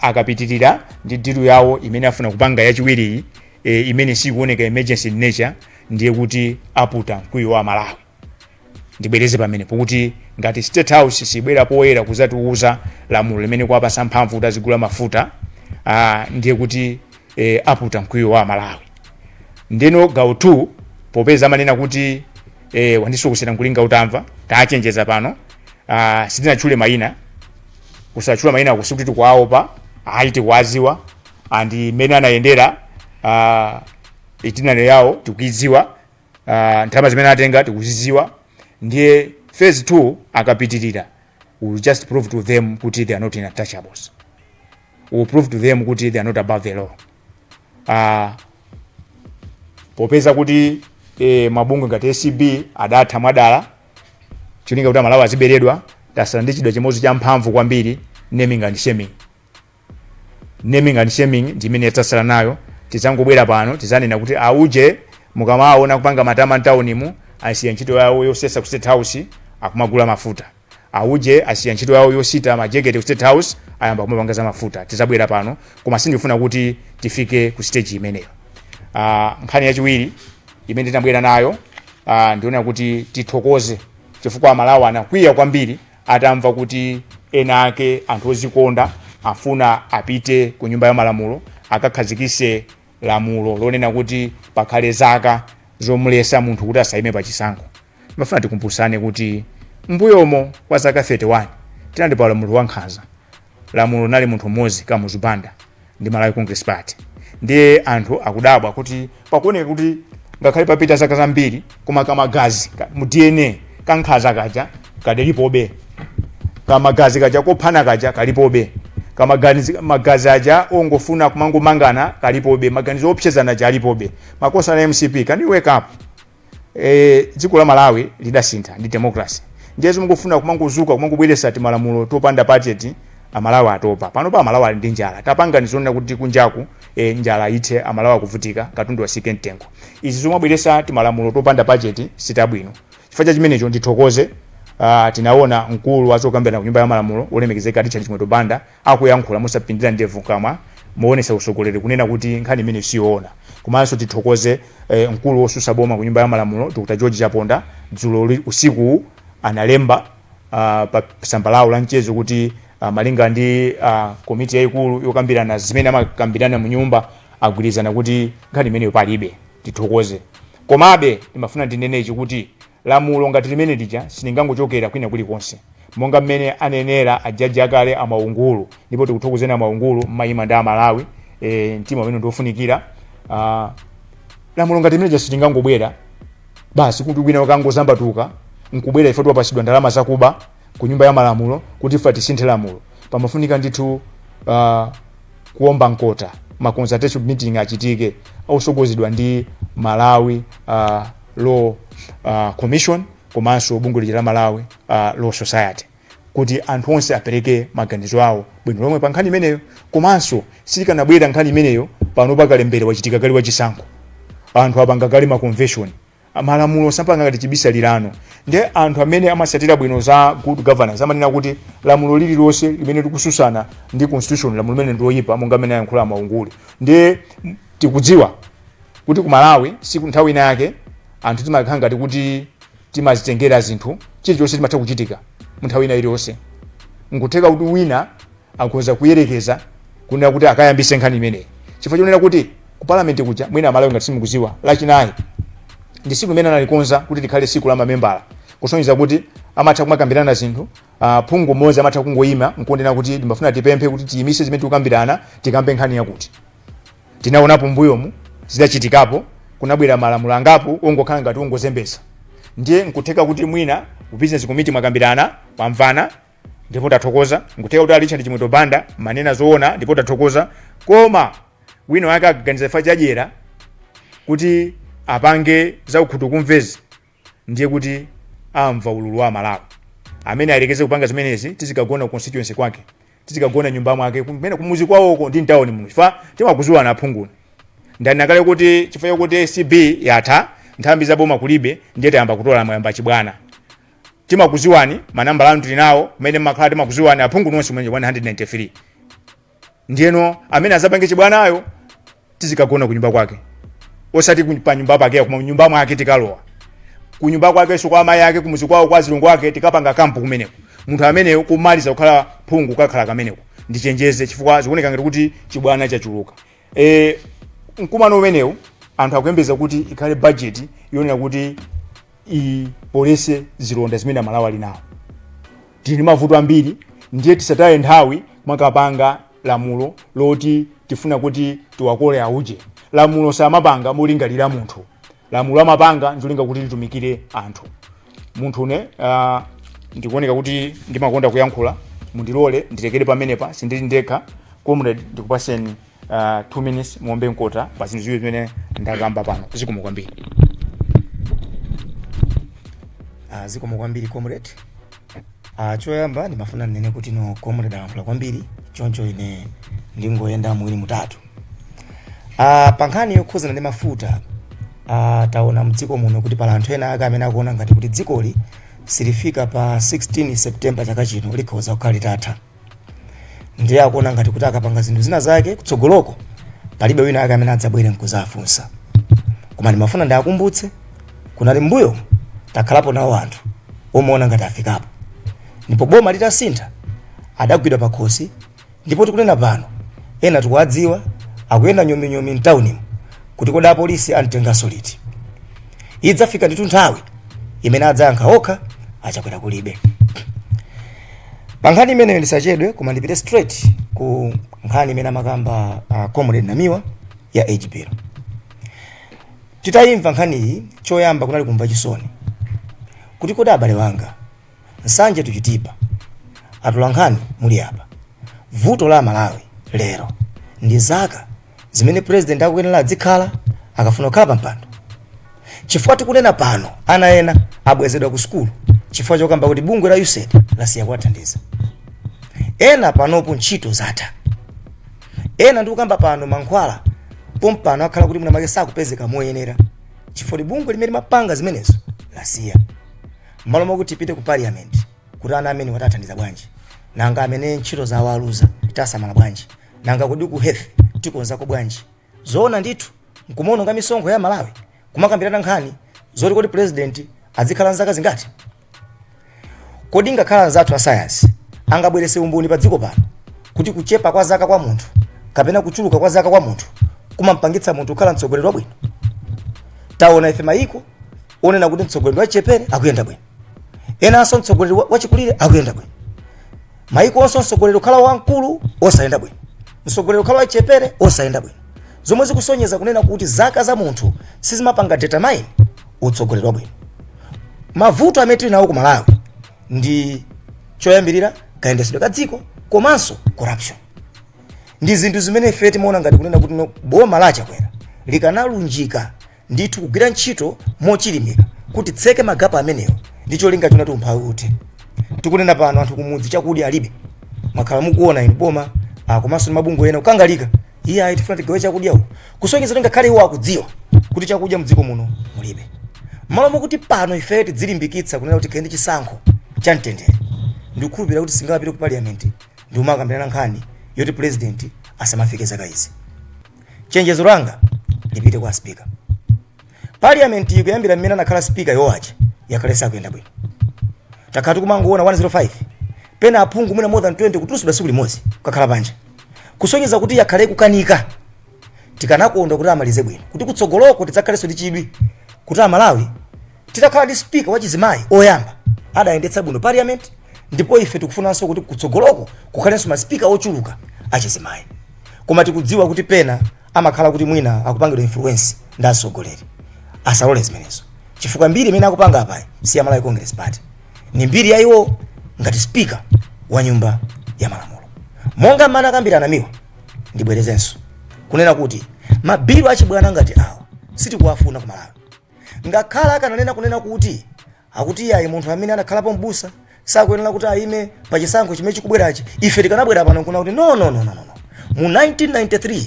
akapitirira ndi deal yawo imene afuna kupanga yachiwiriyi, imene sikuoneka emergency in nature, ndiye kuti aputa mkwiyo wa Malawi. Ndibwereze pamene pokuti ngati State House sibwera poyera kuzatiuza lamulo limene kuwapasa mphamvu kuti azigula mafuta, ndiye kuti aputa mkwiyo wa Malawi. Ndeno gawo 2, popeza amanena kuti wandisokosera nkulinga utamva, tachenjeza pano, sitinatchule mayina. Kusatchula mayina kusikuti tikuwaopa, ayi, tikuwaziwa andi mmene anayendera itinerary yawo tikuidziwa, ndalama zimene atenga tikuziziwa. Ndiye phase 2 akapitirira, we will just prove to them kuti they are not untouchables. We will prove to them kuti they are not above the law. Popeza kuti mabungwe ngati ACB adatha mwadala cholinga kuti Amalawi aziberedwa, tasala ndi chida chimodzi cha mphamvu kwambiri, naming and shaming. Naming and shaming ndi imene tasala nayo. Tizangobwera pano, tizanena kuti auje mukamaona kupanga matama mtaunimu asiya ntchito yawo yosesa ku State House, akumagula mafuta. Auje asiya ntchito yawo yosita majeketi ku State House, ayamba kumapanga za mafuta. Tizabwera pano, koma sindifuna kuti tifike ku stage imeneyo. Nkhani yachiwiri imene tinabwera nayo, ndiona kuti tithokoze chifukwa Amalawi anakwiya kwambiri atamva kuti ena ake anthu ozikonda afuna apite ku Nyumba ya Malamulo akakhazikise lamulo lonena kuti pakhale zaka zomulesa munthu kuti asayime pa chisankho. Mafuna tikumbusane kuti mbuyomo kwa zaka 31 tinali pa lamulo wa nkhanza. Lamulo linali munthu mmodzi, Kamuzu Banda ndi Malawi Congress Party. Ndiye anthu akudabwa kuti pakuoneka kuti Ngakhale papita zaka zambiri, koma kamagazi mu DNA kankhaza kaja kadalipobe, kamagazi kaja kophana kaja kalipobe, kamagazi magazi aja ongofuna kumangomangana kalipobe, maganizo opsezana aja alipobe. Makosa na MCP, can you wake up? Dziko la Malawi lidasintha ndi democracy. Ndiye mungofuna kumangozuka kumangobweresa timalamulo topanda budget, Amalawi atopa. Pano pa Amalawi ali ndi njala. Tapanga ndizonena kuti kunjaku njala ithe, Amalawi akuvutika, katundu asike mtengo. Izi zomabweresa timalamulo topanda budget sitabwino. Chifukwa cha chimenecho ndithokoze, tinaona mkulu wazokambirana ku Nyumba ya Malamulo, olemekezeka Richard Chimwendo Banda, akuyankhula mosapindira ndevu kamwa, moonesa usogoleri, kunena kuti nkhani imene siyoona. Komanso tithokoze mkulu wosusa boma ku Nyumba ya Malamulo, Dr George Chaponda, dzulo usiku analemba pa tsamba lawo la mchezo kuti malinga ndi komiti yayikulu yokambirana zimene amakambirana mu nyumba, agwirizana kuti nkhani imeneyo palibe. Tithokoze. Komabe ndimafuna ndinenechi kuti lamulo ngati limene lija silingangochokera kwina kulikonse, monga mmene anenera ajaji akale Amaungulu, ndipo tikuthokozeni Amaungulu, mmayima ndi Amalawi, mtima umene ndiofunikira. Lamulo ngati limene lija silingangobwera basi kuti wina wakangozambatuka nkubwera, ife tiwapasidwa ndalama zakuba ku Nyumba ya Malamulo kuti ife tisinthe lamulo. Pamafunika ndithu kuomba mkota, ma consultation meeting achitike osogozedwa ndi Malawi Law Commission komanso bungwe lija la Malawi Law Society, kuti anthu onse apereke maganizo awo bwino lomwe pa nkhani imeneyo. Komanso silikanabwera nkhani imeneyo pano pakalembera wachitika kale wachisankho, anthu apanga kale ma convention. Malamulo sapanga ngati chibisalirano. Ndiye anthu amene amasatira bwino za good governance amanena kuti lamulo lililonse limene likususana ndi constitution, lamulo limene ndiloyipa, monga amene ayankhula Maunguli. Ndiye tikudziwa kuti ku Malawi siku nthawi ina yake anthu timakhala ngati kuti timazitengera zinthu, chilichonse chimatha kuchitika mu nthawi ina iliyonse. Nkutheka kuti wina akhoza kuyerekeza kunena kuti akayambise nkhani imeneyi, chifukwa chonena kuti ku parliament kuja, mwina Amalawi ngati simukuziwa, Lachinayi ndi siku limene analikonza kuti likhale siku la mamembala, kusonyeza kuti amatha kumakambirana zinthu. Phungu mmodzi amatha kungoyima nkunena kuti ndimafuna tipemphe kuti tiyimise zimene tikukambirana, tikambe nkhani yakuti. Tinaonapo mbuyomu zidachitikapo, kunabwera malamulo angapo ongokhala ngati ongozembesa. Ndiye nkutheka kuti mwina ku business committee mwakambirana, mwamvana, ndipo tathokoza. Nkutheka kuti a Richard Chimwendo Banda manena zoona, ndipo tathokoza. Koma wina wake akaganiza ifa chadyera kuti apange za ukhutu kumvezi, ndiye kuti amva ululu wa Malawi. Amene ayerekeze kupanga zimenezi, tizikagona ku constituency kwake, tizikagona nyumba mwake, kumene kumuzi kwawoko ndi mtawuni muno, chifukwa timakuziwana aphunguni. Ndanena kale kuti chifukwa chokuti ACB yatha, nthambi za boma kulibe, ndiye tayamba kutola, mwayamba chibwana. Timakuziwani, manambala anu tili nawo, kumene mmakhala timakuziwani aphungu nonse kumene 193. Ndiyeno amene azapange chibwanayo tizikagona kunyumba kwake, osati pa nyumba pake, koma nyumba mwake tikalowa kunyumba kwakenso, kwa amayi ake, kumuzi kwawo, kwa azilongo ake, tikapanga camp kumeneko. Munthu ameneyo kumaliza kukhala phungu kakhala kameneko. Ndichenjeze chifukwa zikuoneka ngati kuti chibwana chachuluka. Mkumano umenewu anthu akuyembeza kuti ikhale budget yonena kuti ipolese zilonda zimene Amalawi ali nawo. Tili ndi mavuto ambiri, ndiye tisataye nthawi mwakapanga lamulo loti tifuna kuti tiwakole auje. Lamulo samapanga molingalira munthu, lamulo amapanga nzolinga kuti litumikire anthu. Munthu une ndikuoneka kuti ndimakonda kuyankhula, mundilole ndilekere pamenepa, sindili ndekha. Comrade, ndikupaseni 2 minutes muombe mkota pa zinthu ziwiri zimene ndakamba pano. Zikomo kwambiri. Zikomo kwambiri, comrade. Choyamba ndimafuna ndinene kuti no, comrade alankhula kwambiri, choncho ine ndingoyenda muwiri mutatu. Pa nkhani yokhuzana ndi mafuta, taona mdziko muno kuti pala anthu ena ake amene akuona ngati kuti dzikoli silifika pa 16 September chaka chino likhoza kukhala litatha. Ndiye akuona ngati kuti akapanga zinthu zina zake kutsogoloko palibe wina ake amene adzabwere nkuzafunsa. Koma ndimafuna ndiakumbutse kunali mbuyo takhalapo nawo anthu omaona ngati afikapo, ndipo boma litasintha adagwidwa pakhosi, ndipo tikunena pano ena tikuwadziwa akuyenda nyominyomi mtaunimo kuti kodi apolisi amtenganso liti. Idzafika ndithu nthawi imene adzayankha okha, achakwera kulibe. Pa nkhani imeneyo ndisachedwe, koma ndipite straight ku nkhani imene amakamba comrade Namiwa ya age bill. Titayimva nkhaniyi, choyamba kunali kumva chisoni kuti kodi abale wanga, Nsanje to Chitipa, atolankhani muli apa, vuto la Malawi lero ndi zaka zimene president akuyenera adzikhala akafuna kukhala pa mpando? Chifukwa tikunena pano, ana ena abwezedwa ku sukulu chifukwa chokamba kuti bungwe la USAID lasiya kuwathandiza. Ena panopo ntchito zatha. Ena ndikukamba pano, mankhwala pompano akhala kuti mwina make sakupezeka moyenera chifukwa bungwe limene limapanga zimenezo lasiya. Malo mokuti tipite ku parliament kuti ana amene watathandiza bwanji, nanga amene ntchito zawo aluza tasamala bwanji, nanga kodi ku health tikonzako bwanji? Zoona ndithu nkumaononga misonkho ya Malawi kumakambirana nkhani zoti kodi president azikhala nzaka zingati? Kodi ngakhala anzathu a sayansi angabwerese umboni pa dziko pano kuti kuchepa kwa zaka kwa munthu kapena kuchuluka kwa zaka kwa munthu kumampangitsa munthu kukhala mtsogoleri wabwino? Taona ife mayiko onena kuti mtsogoleri wachichepere akuyenda bwino, enanso mtsogoleri wachikulire akuyenda bwino. Mayiko onse mtsogoleri kukhala wamkulu osayenda bwino, mtsogoleri kukhala wachichepere osayenda bwino, zomwe zikusonyeza kunena kuti zaka za munthu sizimapanga determine utsogoleri wabwino. Mavuto amene tili nawo ku Malawi ndi choyambirira kayendetsedwe ka dziko komanso corruption. Ndi zinthu zimene ife timaona ngati kunena kuti no, boma la Chakwera likanalunjika ndithu kugwira ntchito mochilimika kuti tseke ma gap amenewo ndi cholinga chonati umphawi uthe. Tikunena pano, anthu kumudzi chakudya alibe. Mwakhala mukuona inu boma komanso ndi mabungwe ena kukangalika, iye ayi, tifuna tigawe chakudya uku, kusonyeza kuti ngakhale iwo akudziwa kuti chakudya mdziko muno mulibe. Malo mokuti pano ife tidzilimbikitsa kunena kuti tikhale ndi chisankho cha mtendere, ndikukhulupirira kuti singapite ku parliament ndi kumakambirana nkhani yoti president asamafike zaka izi. Chenjezo langa lipite kwa speaker. Parliament ikuyambira mmene anakhala speaker yowacha, yakhale sakuyenda bwino. Takhala tikumangoona 105, pena aphungu mwina more than 20 kutulusidwa tsiku limodzi kukakhala panja, kusonyeza kuti yakhale kukanika. Tikanakonda kuti amalize bwino, kuti kutsogoloko tidzakhalenso ndi chidwi kuti Amalawi titakhala ndi speaker wachizimayi oyamba adayendetsa bwino parliament. Ndipo ife tikufunanso kuti kutsogoloko kukhalenso ma speaker ochuluka achizimayi. Koma tikudziwa kuti pena amakhala kuti mwina akupangidwa influence ndi atsogoleri. Asalole zimenezo, chifukwa mbiri imene akupanga apayi si ya Malawi Congress Party, ni mbiri ya iwo ngati speaker wa nyumba ya malamulo. Monga mmene akambira Namiwa, ndibwerezenso kunena kuti mabilu achibwana ngati awa sitikuwafuna ku Malawi. Ngakhale akananena kunena kuti akuti yayi, munthu amene anakhalapo mbusa sakuyenera kuti ayime pa chisankho chimene chikubwerachi, ife tikanabwera pano kuna kuti no, no, no, no, no. Mu 1993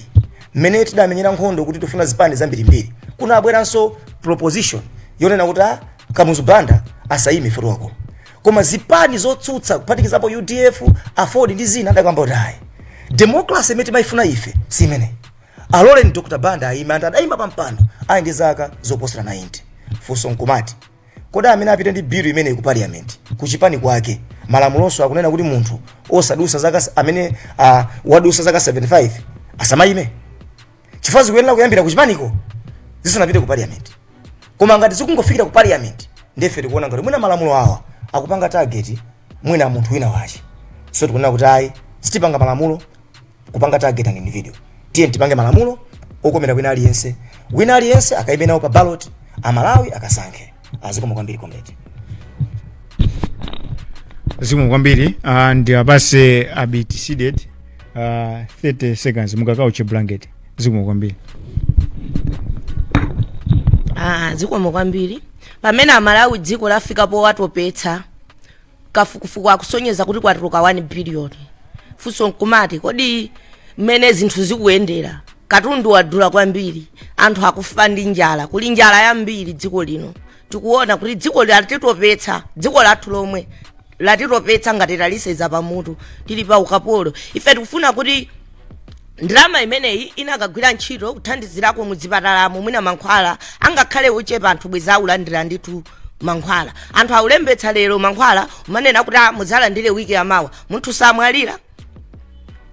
mmene tidamenyera nkhondo kuti tifuna zipani zambirimbiri, kunabweranso proposition yonena kuti a Kamuzu Banda asayime foto wakulu, koma zipani zotsutsa kuphatikizapo UDF, AFORD ndi zina adakamba kuti ayi, democracy imene timayifuna ife si imeneyi, aloleni Dr Banda ayime. Anthu adayima pa mpando ali ndi zaka zoposera 90. Funso nkumati, kodi amene apite ndi bill imeneyi ku parliament, kuchipani kwake malamulonso akunena kuti munthu osadusa zaka amene wadusa zaka 75 asamayime? Chifukwa zikuyenera kuyambira kuchipaniko zisanapite ku parliament. Koma ngati zikungofikira ku parliament, ndefe tikuona ngati mwina malamulo awa akupanga target mwina munthu wina wache. So tikunena kuti ayi, sitipanga malamulo kupanga target an individual. Tiye tipange malamulo okomera wina aliyense, wina aliyense akaime nawo pa ballot, Amalawi akasankhe. Azikoma kwambiri, comrade. Zikomo kwambiri. Ndiwapase abiti seated 30 seconds mukakauche blanket. Zikomo kwambiri. Ah, zikomo kwambiri. Pamene Amalawi dziko lafika powatopetsa, kafukufuku akusonyeza kuti kwatuluka 1 billion. Funso nkumati, kodi mmene zinthu zikuyendera, katundu wadula kwambiri, anthu akufa ndi njala, kuli njala yambiri dziko lino, tikuona kuti dziko latitopetsa, dziko lathu lomwe latitopetsa ngati taliseza pamutu, tili pa ukapolo. Ife tikufuna kuti ndalama imeneyi inakagwira ntchito kuthandizirako muzipatalamo, mwina mankhwala angakhale ochepa, anthu bweza aulandira ndithu mankhwala. Anthu aulembetsa lero mankhwala, umanena kuti, "Ah, mudzalandire wiki yamawa." Munthu samwalira.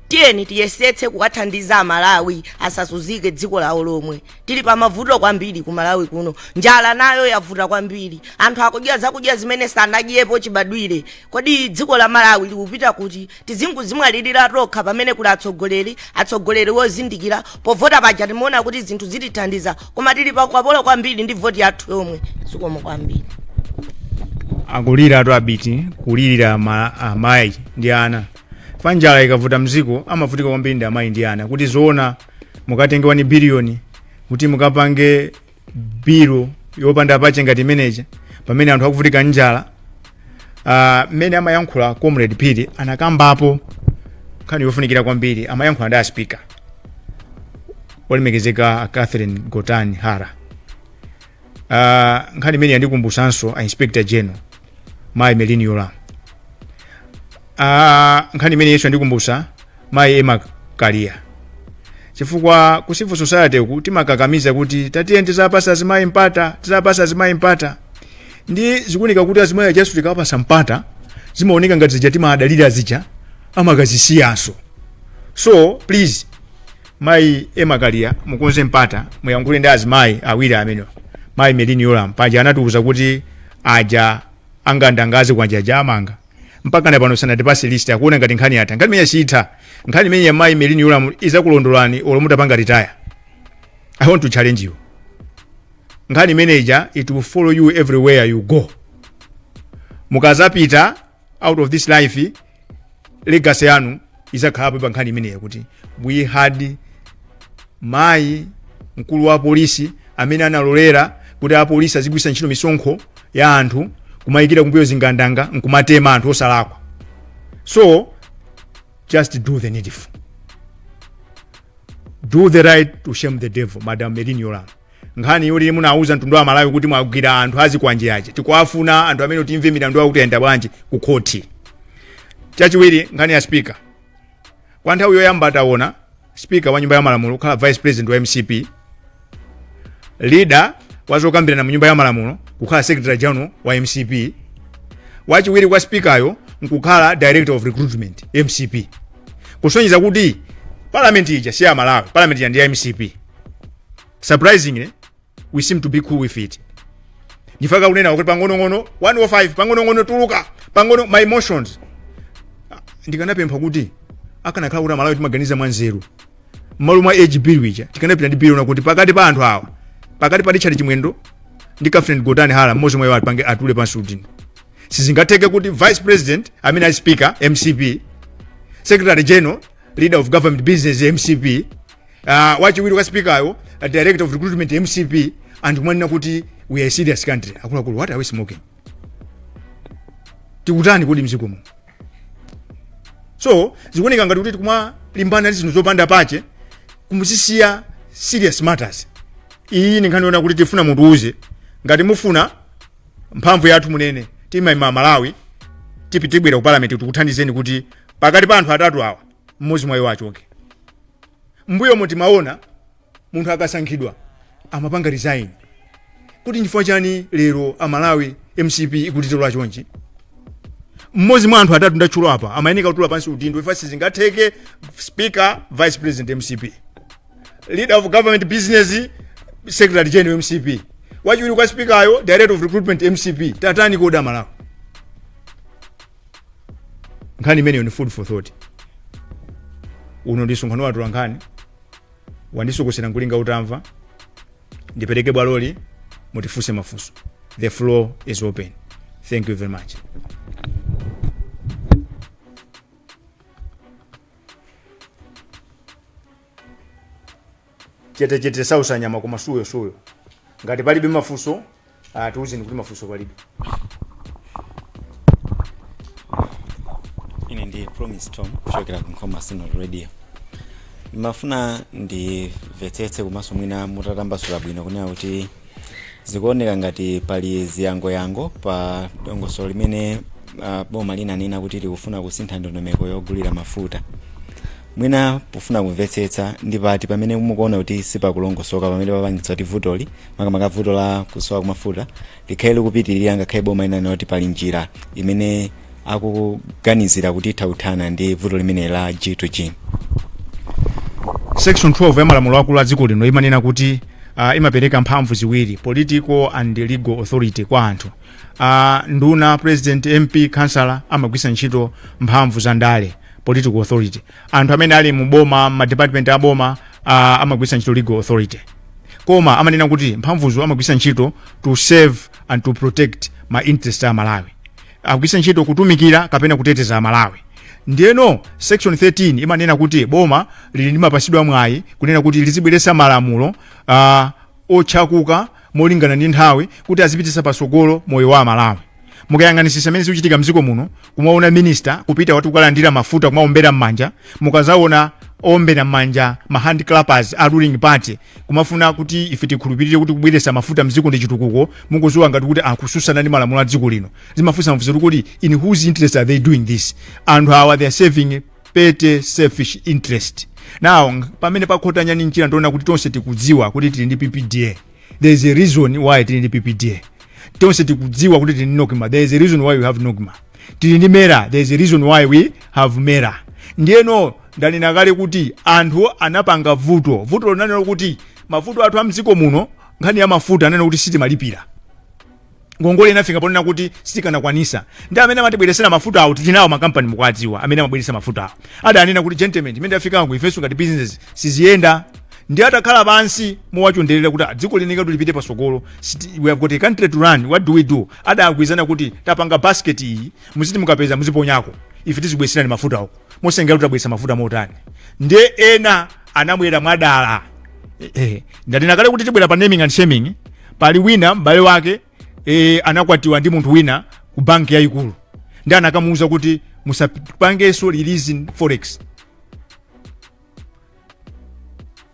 Tiyeni tiyesetse kukathandiza Amalawi asazunzike dziko lawo lomwe. Tili pa mavuto kwambiri ku Malawi kuno. Njala nayo yavuta kwambiri, anthu akudya zakudya zimene sanadyepo chibadwire. Kodi dziko la Malawi likupita kuti? Tizingozimwalirira tokha pamene kuli atsogoleri, atsogoleri wozindikira. Povota paja timaona kuti zinthu zitithandiza, koma tili pakapolo kwambiri ndi voti yathu yomwe. Zikomo kwambiri. Akulira atu abiti, kulirira amayi ndi ana. Fa njala ikavuta mziko, amavutika kwambiri ndi amayi ndi ana. Kuti zoona mukatenge 1 biliyoni kuti mukapange bill yopanda pache ngati imeneja pamene anthu akuvutika njala? Mmene amayankhula Comrade Phiri, anakambapo nkhani yofunikira kwambiri. Amayankhula ndi a Speaker olemekezeka Catherine Gotani Hara. Nkhani imene yandikumbusanso a Inspector General Mayi Merlyne Yolamu. Nkhani imene yesu yandikumbusa Mayi Emma Kaliya, chifukwa ku civil society uku timakakamiza kuti tatiye tizapasa azimayi mpata, tizapasa azimayi mpata. Ndi zikuoneka kuti azimayi ajaso tikawapasa mpata, zimaoneka ngati zija timadalira zija amakazisiyanso. So please, Mayi Emma Kaliya, mukonze mpata, muyankhule ndi azimayi awiri amenewa. Mayi Merlyne Yolamu paja anatiuza kuti aja angandangaze kwanja aja amanga, mpaka na pano sanatipase list. Akuona ngati nkhani yatha. Nkhani imene sitha. Nkhani imene ya Mayi Merlyne Yolamu izakulondolani olo mutapanga retire. I want to challenge you. Nkhani imeneja, it will follow you everywhere you go. Mukazapita out of this life, legacy yanu izakhalapo pa nkhani imeneyi, kuti we had mayi mkulu wa polisi amene analolera kuti apolisi azigwiritsa ntchito misonkho ya anthu kumayikira kumbuyo zingandanga nkumatema anthu osalakwa. So just do the needful, do the right to shame the devil. Madam Merlyne Yolamu, nkhani yoti munauza mtundu wa Malawi kuti mwagwira anthu azikwanje aja, tikuwafuna anthu amene, timve milandu yawo kuti ayenda bwanji ku khoti. Chachiwiri, nkhani ya Speaker. Kwa nthawi yoyamba taona Speaker wa nyumba ya malamulo kukhala Vice President wa MCP, leader wazokambirana mu nyumba ya malamulo kukhala Secretary General wa MCP, wachiwiri kwa Speakeryo nkukhala Director of Recruitment MCP, kusonyeza kuti parliament ija si ya Malawi, parliament ija ndi ya MCP. Surprisingly, we seem to be cool with it. Ndifaka kunena kuti pang'onong'ono 105, pang'onong'ono tuluka pang'ono my emotions. Ndikanapempha kuti akanakhala kuti Amalawi timaganiza mwanzeru, m'malo mwa age bill ija tikanapita ndi bill na kuti pakati pa anthu awa, pakati pa Richard Chimwendo ndi Catherine Gotani Hara, mmodzi mwa iwo apange atule pansi udindo. Sizingatheke kuti Vice President amene ali Speaker MCP, Secretary General, leader of government business MCP, wachiwiri kwa Speakeryo Director of Recruitment MCP, anthu kumanena kuti we are a serious country. Akuluakulu, what are we smoking? Tikutani kodi mdziko muno? So zikuoneka ngati kuti tikumalimbana ndi zinthu zopanda pache, kumuzisiya serious matters. Iyi ni nkhani yona kuti tifuna mutiuze. Ngati mufuna mphamvu yathu, munene, timayima Malawi, tibwera ku parliament kuti tikuthandizeni kuti pakati pa anthu atatu awa mmodzi mwa iwo achoke. Mbuyo timaona munthu akasankhidwa amapanga resign. Kuti nchifukwa chani lero Amalawi MCP ikutitola chonchi? Mmodzi mwa anthu atatu ndatchula apa amayeneka kutula pansi udindo. Ifa sizingatheke, Speaker, Vice President MCP, leader of government business, Secretary General MCP, wachiwiri kwa Speakeryo Director of Recruitment MCP. Tatani kodi Amalawi? Nkhani imeneyo ni food for thought. Uno ndi msonkhano wa atolankhani. Wandisokosera nkulinga utamva. Ndipereke bwaloli mutifunse mafunso. The floor is open. Thank you very much. Chetechete sausanyama, koma suyo suyo. Ngati palibe mafunso, tiuzeni kuti mafunso palibe. Ine ndi Promise Tom kuchokera ku Nkhoma Synod Radio. Ndimafuna ndimvetsetse komanso mwina mutatambasula bwino kunena kuti zikuoneka ngati pali ziyangoyango pa dongosolo limene boma linanena kuti likufuna kusintha ndondomeko yogulira mafuta. Mwina pofuna kumvetsetsa, ndi pati pamene mukuona kuti sipakulongosoka pamene papangitsa kuti vutoli, makamaka vuto la kusowa kwa mafuta, likhale likupitirira ngakhale boma linanena kuti pali njira imene akuganizira kuti itha kuthana ndi vuto limene la G to G? Section 12 ya malamulo akulu a dziko lino imanena kuti imapereka mphamvu ziwiri, political and legal authority, kwa anthu. Nduna, president, MP, councillor amagwisa ntchito mphamvu za ndale, political authority. Anthu amene ali mu boma, ma department a boma, amagwisa ntchito legal authority. Koma amanena kuti mphamvuzo amagwisa ntchito to serve and to protect ma interest a Malawi, akugwisa ntchito kutumikira kapena kuteteza Amalawi. Ndiyeno section 13 imanena kuti boma lili limapasidwa mwayi kunena kuti lizibweretsa malamulo otchakuka molingana ndi nthawi kuti azipitisa pasogolo moyo wa Amalawi. Mukayang'anisisa amene zikuchitika mdziko muno, kumaona minister kupita wati kukalandira mafuta, kumaombera m'manja. Mukazaona ombera m'manja, ma hand clappers a ruling party, kumafuna kuti ife tikhulupirire kuti kubweretsa mafuta mdziko ndi chitukuko, mukuziwa ngati kuti akususana ndi malamulo a dziko lino. Zimafunsa mafunso kuti in whose interest are they doing this? Anthu awa, they are serving petty selfish interest. Now pamene pakhota nyani mchira, ndiona kuti tonse tikudziwa kuti tili ndi PPDA. There is a reason why tili ndi PPDA. Tonse tikudziwa kuti tili ndi NOCMA. There is a reason why we have NOCMA. Tili ndi MERA. There is a reason why we have MERA. Ndiyeno ndanena kale kuti anthu anapanga vuto. Vuto linanena kuti mavuto athu a mdziko muno, nkhani ya mafuta, ananena kuti sitimalipira ngongole, inafika ponena kuti sitikanakwanisa. Ndi amene amatibweresera mafuta awo, tili nawo makampani mukuwadziwa amene amabweresa mafuta awo, adanena kuti, "Gentlemen, imene tafikako ifenso ngati business siziyenda." Ndi atakhala pansi mowachonderera kuti, "Ah, dziko lineka lipite pasogolo, we have got a country to run, what do we do?" Adagwizana kuti tapanga basket iyi, muziti mukapeza muziponyako, ife tizibweserani mafuta uko, mosengera kuti tabweresa mafuta motani. Ndiye ena anabwera mwadala. Ndanena kale kuti tibwera pa naming and shaming. Pali wina m'bale wake anakwatiwa ndi munthu wina ku banki yayikulu, ndi anakamuuza kuti musapangenso release forex,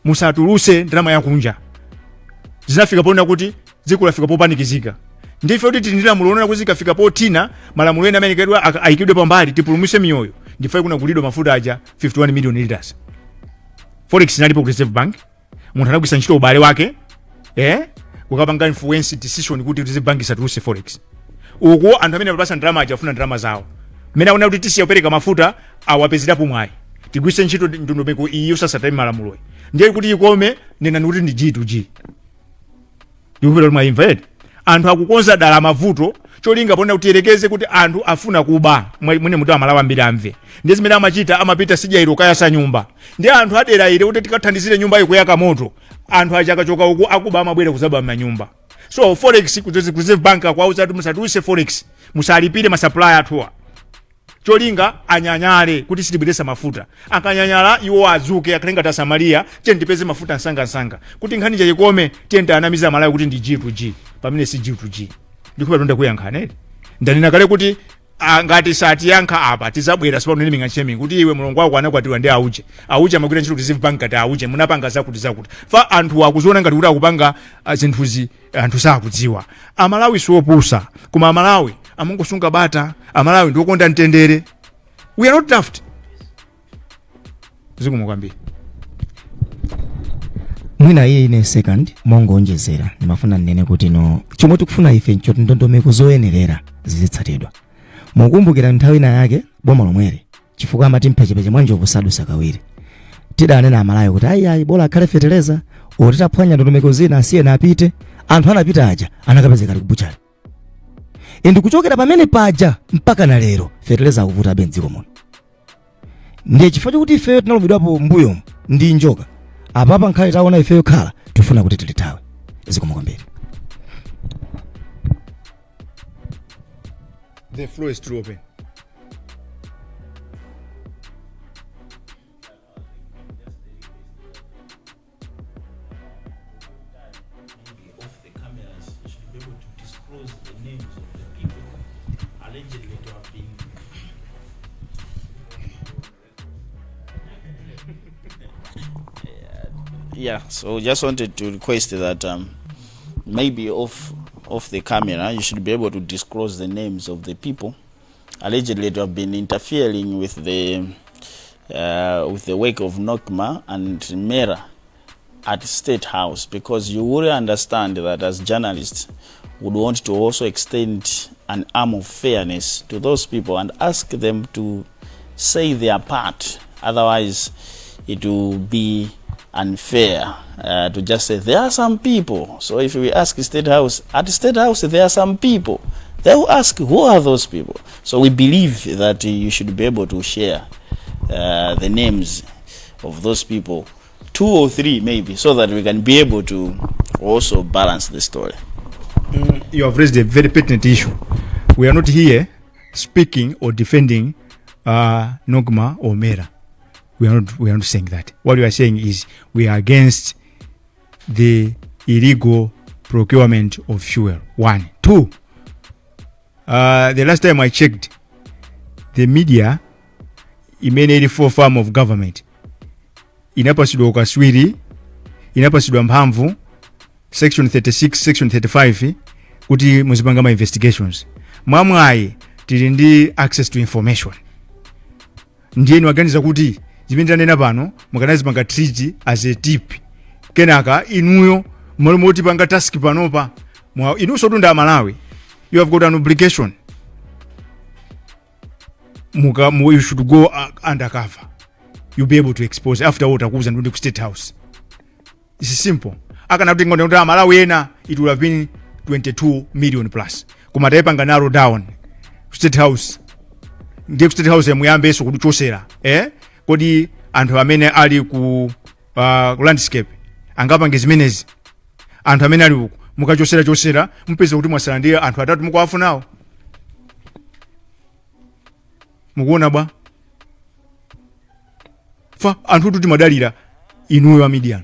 musatuluse ndalama yakunja. Zinafika ponena kuti dziko lafika popanikizika. Ndife kuti tili ndi lamulo lonena kuti zikafika pothina, malamulo ena amene ayikidwe ayikidwe pambali, tipulumuse miyoyo. Ndife kunagulidwa mafuta aja 51 million liters. Forex inalipo ku Reserve Bank. Munthu anagwisa ntchito ubale wake kukapanga influence decision kuti Reserve Bank isatuluse forex. Uku anthu amene amapasa ndalama aja afuna ndalama zawo. Mmene akuona kuti tisiya kupereka mafuta, awapezerapo mwayi, tigwise ntchito ndondomeko iyi yosasata malamuloyi. Ndiye kuti ikome, nenani kuti ndi G to G. Ndikupita kuti mwayimva eti? Anthu akukonza dala mavuto, cholinga pona kuti tiyerekeze kuti anthu afuna kuba. Mwene muti Amalawi ambiri amve, ndiye zimene amachita, amapita sijairo kayasa nyumba ndi anthu adera ile kuti tikathandizire nyumba ikuyaka moto. Anthu aja akachoka uku, akuba amabwera kuzaba manyumba. So forex ku Reserve Bank akuwauza kuti musatuluse forex, musalipire ma supplier athuwa, cholinga anyanyale kuti sitibweresa mafuta. Akanyanyala, iwo adzuke, akhale ngati Asamariya, tiye ndipeze mafuta msangamsanga kuti nkhani chayikome. Tiye tianamiza Amalawi kuti ndi G to G pamene si G to G. Ndikhupa tonda kuyankhana eti? Ndanena kale kuti ngati satiyankha apa, tizabwera sipano naming and shaming kuti iwe mulongo wako anakwatiwa ndi auje, auje amagwira ntchito ku Reserve Bank, ngati auje munapanga zakuti zakuti. Fa anthu akuziona ngati kuti akupanga zinthuzi anthu sakudziwa. Amalawi siopusa, koma Amalawi amangosunga bata. Amalawi ndiokonda mtendere. We are not daft. Zikomo kwambiri. Mwina iye ine second mongoonjezera, ndimafuna ndinene kuti no, chomwe tikufuna ife nchoti ndondomeko zoyenerera zizitsatidwa. Mukumbukira nthawi ina yake boma lomweli, chifukwa amati mphechepeche mwa njovu sadusa kawiri, tidanena Amalawi kuti ayi ayi, bola akhale feteleza oti taphwanya ndondomeko zina, asiyena apite. Anthu anapita aja anakapezeka ali kubuchali. Indi kuchokera pamene paja mpaka na lero feteleza akuvutabe mdziko muno. Ndiye chifukwa chokuti ifeyo tinalumidwapo mbuyomu ndi njoka, apapa nkhale taona ifeyo khala tifuna kuti tilithawe. Zikomo kwambiri. The floor is still open. Maybe off the cameras, you should be able to disclose the names of the people allegedly to have been. Yeah, so just wanted to request that maybe off the camera, you should be able to disclose the names of the people allegedly to have been interfering with the work of NOCMA and MERA at State House, because you will understand that as journalists would want to also extend an arm of fairness to those people and ask them to say their part. Otherwise, it will be Unfair to just say there are some people. So if we ask State House, at State House there are some people, they will ask, who are those people? So we believe that you should be able to share the names of those people, two or three maybe, so that we can be able to also balance the story. You have raised a very pertinent issue. We are not here speaking or defending NOCMA or MERA. We are not saying that. What we are saying is we are against the illegal procurement of fuel. One. Two. The last time I checked, the media imene ili fourth arm of government inapasidwa ukaswiri, inapasidwa mphamvu, section 36, section 35, kuti muzipanga ma investigations. Mwamwayi tili ndi access to information. Ndiye niwaganiza kuti zimene tanena pano mukanazipanga treat as a tip, kenaka inuyo malo motipanga task panopa inunso tunda Amalawi, you have got an obligation. You should go undercover. You'll be able to expose. After all, takuuza ndi ku State House. It's simple. Akana kuti ngone kuti Amalawi ena, it would have been 22 million plus, koma tayipanga narrow down State House. Ndiye ku State House muyambenso kuchosera, eh? Kodi anthu amene ali ku landscape angapange zimenezi? Anthu amene ali uku mukachosera chosera, mupeza kuti mwasala ndi anthu atatu mukuwafunawo. Mukuona bwa fa anthu kuti timadalira inuyo a media,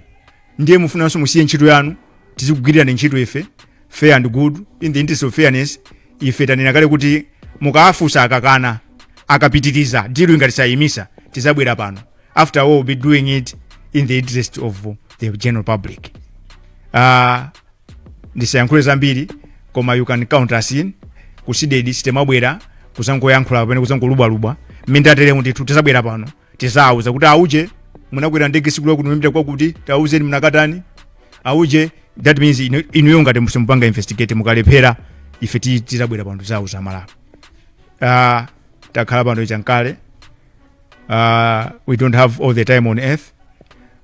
ndiye mufunanso musiye ntchito yanu, tizikugwirirani ntchito ife? Fair and good, in the interest of fairness, ife tanena kale kuti mukawafunsa akakana, akapitiriza deal ingati sayimisa, tizabwera pano. After all, we'll be doing it in the interest of the general public. Ndisayankhule zambiri, koma you can count us in. Ku CDEDI sitimabwera kuzangoyankhula pamene kuzangolubwalubwa. Mmene tateremu ndithu tizabwera pano, tizawuza kuti auje munakwera ndege siku lakuti mumipita kwakuti, tauzeni munakatani auje. That means inuyo ngati simupanga investigate, mukalephera, ife tizabwera pano, tizawuza Malawi. Takhala pano chankale. We don't have all the time on earth.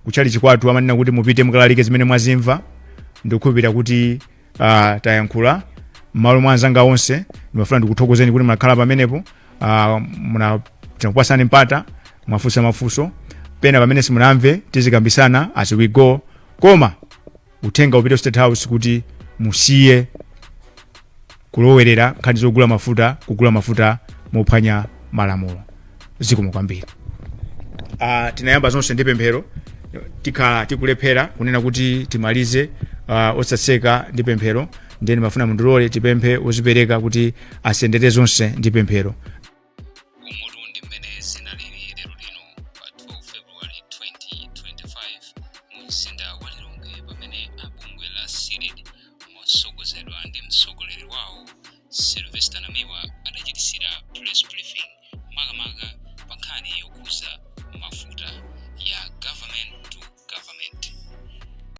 Kuchali kwathu amanena kuti mupite mukalalike zimene mwazimva. Ndikukhulupirira kuti tayankhula m'malo mwa anzanga onse. Ndimafuna ndikuthokozeni kuti munakhala pamenepo, muna tinakupasani mpata, mwafunsa mafunso. Pena pamene simunamve, tizikambisana as we go, koma uthenga upite ku State House kuti musiye kulowerera nkhani zogula mafuta, kugula mafuta mophwanya malamulo. Zikomo kwambiri. Tinayamba zonse ndi pemphero. Tikhala tikulephera kunena kuti timalize osatseka ndi pemphero. Ndiye ndimafuna mundilole tipemphe ozipereka kuti asendere zonse ndi pemphero. Umutu ndi mmene zinalili.